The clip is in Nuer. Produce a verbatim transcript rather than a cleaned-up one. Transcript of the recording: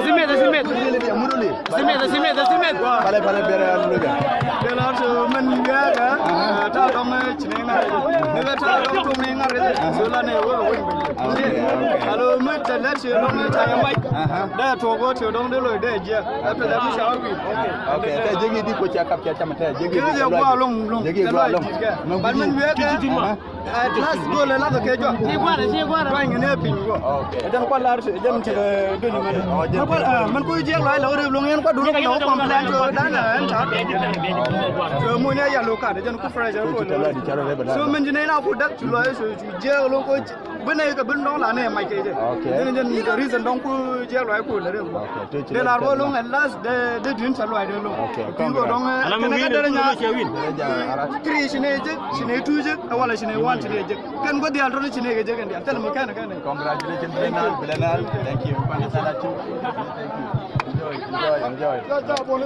Simit, simit. Simit, simit, simit. Pale, pale, bere alu ga. Dela to men ya ga. Ta dong chinenga. Dela ta dong to menga re. So la ne wo wo. Okay, okay. Alo, men ta la che dong ta ya mai. Da to go to dong de lo de je. After that, we shall be. Okay, ta jegi di ko cha kap cha cha ma ta jegi. Kiri je gua long long. Jegi gua long. Bal men ya ga. At last goal la ke jɔ. Ci guarɛ, ci guarɛ. Tuany kɛ ni piny guɔ. Okay. Jɛn kual lar jɛn ci duni mɛn. Oh, jɛn. Mɛn kual, ah, mɛn kual jiɛk lɔc la wä rep loŋ yɛn kual duni la wä complain to dan ɛn ta. So mun ya yellow card jɛn ku fresh ko. So mɛn jini la ku dak ci lɔc so ci jiɛk loŋ ko bi nɛ kɛ bi dɔŋ la nɛ mac kɛ jɛ. Okay. Jɛn jɛn reason dɔŋ ku jiɛk lɔc ku la rep. Okay. De lar bä loŋ at last de de dun sa lɔc de loŋ. Okay. Kɛ dɔŋ kɛn kɛ dɛrɛ nya. Tri ci nɛ jek ci nɛ tu jek wala ci nɛ wan ci nɛ jek. Kɛn gua̱th diaal tɔ̱ ni ci nɛ kɛ jek kɛn diaal thil mi kɛn kɛn. Congratulations, Bilenal, Bilenal. Thank you. Thank you. Enjoy, enjoy, enjoy.